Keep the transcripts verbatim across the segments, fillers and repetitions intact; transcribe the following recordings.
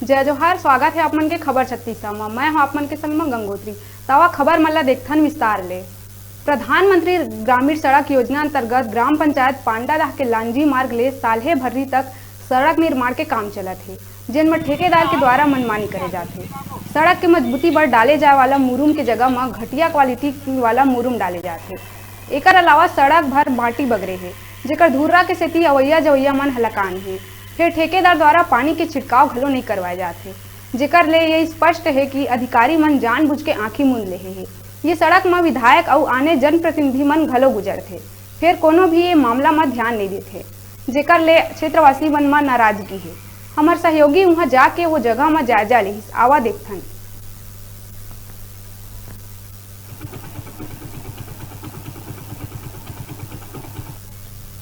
जय जोहार, स्वागत हे आप मन के खबर छत्तीसा म। मैं हूं आप मन के संग म गंगोत्री। त आवा खबर मन ला देखथन विस्तार ले। प्रधानमंत्री ग्रामीण सड़क योजना अंतर्गत ग्राम पंचायत पांडादाह के लांजी मार्ग ले साल्हे भर्री तक सड़क निर्माण के काम चलत हे, जेन म ठेकेदार के द्वारा मनमानी करे जात हे। सड़क के मजबूती बर डाले जाए वाला मुरुम के जगह म घटिया क्वालिटी वाला मुरुम डाले जात हे। एकर अलावा सड़क भर माटी बगरे हे, जेकर धुर्रा के सेती अवइया जवइया मन हलाकान हे। फेर ठेकेदार द्वारा पानी के छिड़काव घलो नइ करवाए जात हे, जेकर ले ये स्पष्ट हे कि अधिकारी मन जानबूझ के आंखी मूंद लेहे हे। ये सड़क म विधायक अउ आने जनप्रतिनिधि मन घलो गुजरथे, फेर कोनो भी ये मामला म ध्यान नइ देथे, जेकर ले क्षेत्रवासी मन म नाराजगी हे। हमर सहयोगी उहां जाके वो जगह म जायजा लिहिस। आवा देखथन।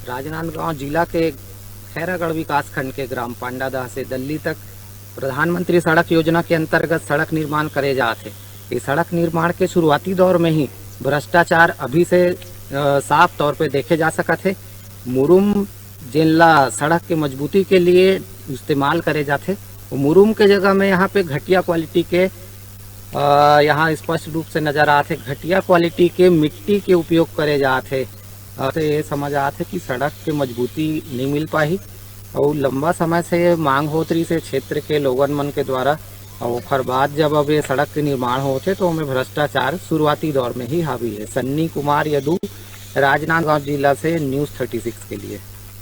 राजनांदगांव जिला के खैरागढ़ विकासखंड के ग्राम पांडादाह से दल्ली तक प्रधानमंत्री सड़क योजना के अंतर्गत सड़क निर्माण करे जात हे। इस सड़क निर्माण के शुरुआती दौर में ही भ्रष्टाचार अभी से, अ, साफ तौर पे देखे जा सकत हे। मुरुम, जेन ला सड़क के मजबूती के लिए इस्तेमाल करे जाथे, वो मुरुम के जगह में यहाँ पे घटिया क्वालिटी के, अ, यहाँ स्पष्ट रूप से नजर आत हे, घटिया क्वालिटी के मिट्टी के उपयोग करे जात हे। अ, तो ये समझ आत हे कि सड़क के मजबूती नहीं मिल पाही। और लंबा समय से ये मांग होत रही से क्षेत्र के लोगन मन के द्वारा, और ओखर बाद जब अब ये सड़क के निर्माण होत हे, तो ओमे भ्रष्टाचार शुरुआती दौर में ही हावी है। सन्नी कुमार यदु, राजनांदगांव जिला से, न्यूज़ थर्टी सिक्स के लिए।